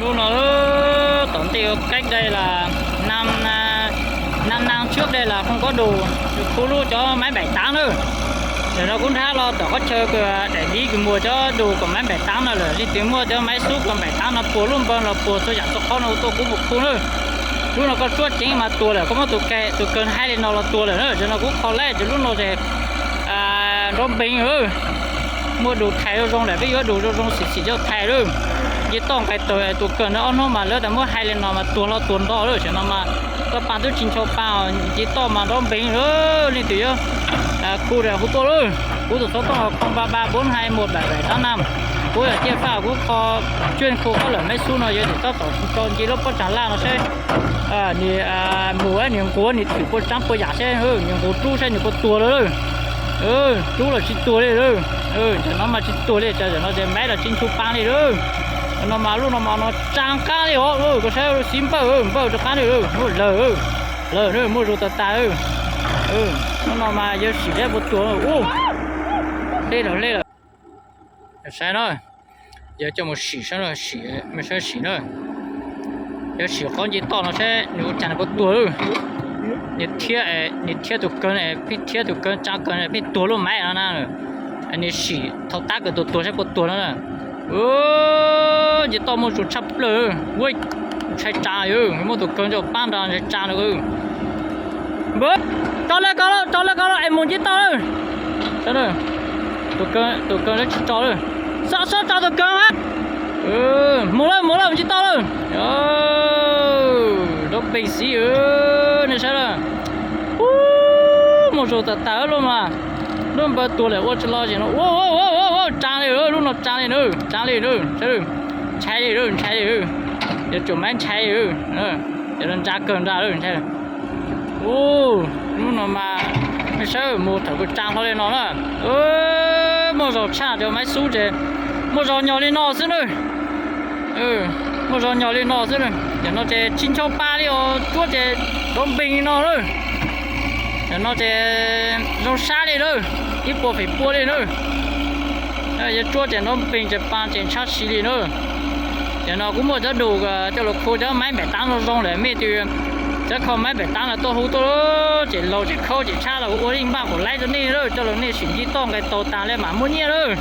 Lub no, tổng ty cách đây là năm, năm năm trước đây là không có đủ, không đủ cho máy bảy tám nữa. Giờ nó cũng đã lo tỏ có chơi kìa, đại lý kìa mua cho đủ còn máy bảy tám nó lở, li tuyến mua cho máy xúc còn bảy tám nó pua lub npawg los pua txhua yam txhua qhov no tuaj kuv mus khu na. Lub no koj tsuab ceev mas tuag lawm, koj muab tus ke tus kawg haib li no los tuag lawm na. Giờ no kuv kho lawm ces lub no ces nrov npeeg, muaj dum thais zoo zoo lawm, peb yuav dum zoo zoo xim xim coj thais lawm. Nce toj nqis taws tus kawg no ob hnub mas lawv tas muab haib li no mas tuag hlo tuag nto lawm. Tam sim no mas koj pa twb tsis ncho pa, nce toj mas nrov npeeg lawm, leej twg yuav khu hu tuaj lawm. Kuv tus xov tooj không ba ba bốn hai một bảy bảy tám năm. Kuv yog Ciaj Faj, kuv kho, tsuab khu koj lawm, meb xub no yuav tsum tab tom tso nce lub pob tsag laj no seb nws mus, nws nquav nws thwm pua tsaab pua yam seb, nws nquav rub seb nws puas tuag lawm. Rub los tsis tuag li lawm. Tam no mas tsis tuag li, tam no ces meb los tsis nchu pa li lawm. No mas lub no mas no tsaa qab li os, koj saib xib npawj, npawj rov qab li lawm, lawm, lawm, muaj zug tas tas. No mas yuav sim seb puas tuag. Hle lawm, hle lawm. Saib na, yuav coj mus sim saib, sim, mej saib sim na. Yuav sim qhov nce toj no seb nws ua cas nws puas tuag lawm. Nws thiab, nws thiab tus kawg, pheej thiab tus kawg tsaa kawg pheej tuag lub meb no na. Nws sim thaum tab kawg tuag tuag seb puas tuag no na. Nce toj muaj zug tshaj plaws. Ua, ntshai tsaa, muaj tus kawg nco paab nrag ntshai tsaa no. Npawg, tso le ko, tso le ko es mus nce toj lawm. Tus kawg tsis tso lawm. Xob, xob tso tus kawg mas. Mus lawm, mus lawm, nce toj lawm. Nrov npeeg xwb, nej saib lawm. Muaj zug tas tas lub mas. Lub npawg tuag lawm ua tsis los ces no. Ua, ua, ua, ua, tsaa li, lub no tsaa li na, tsaa li na. Ntshai li, ntshai li. Yuav tsum meb ntshai li. Yuav ntsa kawg nrag lawm, ntshai. Lub no mas, mej saib mus thaum kws tsaa hlo li no na. Muaj zog tshaj cov meb xub ces muaj zog nyog li no xwb na. Muaj zog nyog li no xwb na. Tam no ces tsis ncho pa li os, tsuab ces nrov npeeg li no lawm. Tam no ces zoo sab li lawm, ib puas feem pua li na. Yuav tsuab ces nrov npeeg ces pa ces ntshab si li na. Tam no kuv muaj cov dum coj los khu cov meb npaim taab zoo zoo lawm, mej tug cov kho meb npaim taab los tuaj hu tuaj, ces laug ces khaub ces tshab los ua ib npaj kom laib rau nej lawm, coj los nej sim nce toj nqis taug tas le mam muaj nyiaj lawm.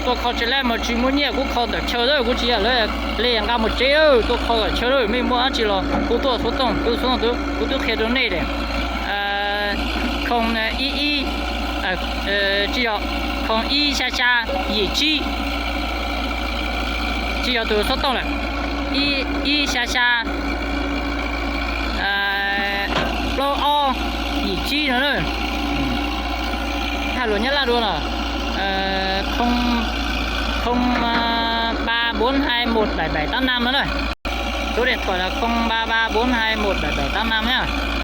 Tuaj kho tsis laib mas tsis muaj nyiaj, kuv kho ntawm chaw lawm, kuv tsis yog lawv li nqa mus tsev lawm, tuaj kho ntawm chaw lawm, mej muaj dab tsi los kuv tuaj xov tooj, kuv xov tooj kuv twb qhia rau nej lawm. Khoo ib ib, tsis yog, khoo ib xya xya yim tsib, tsis yog tus xov tooj lawm, ib xya xya plaub ob yim tsib no na. Hais lus Nyab Laj dua no, không ba bốn hai một bảy bảy tám năm no na. Số điện thoại là không ba ba bốn hai một bảy bảy tám năm nhá.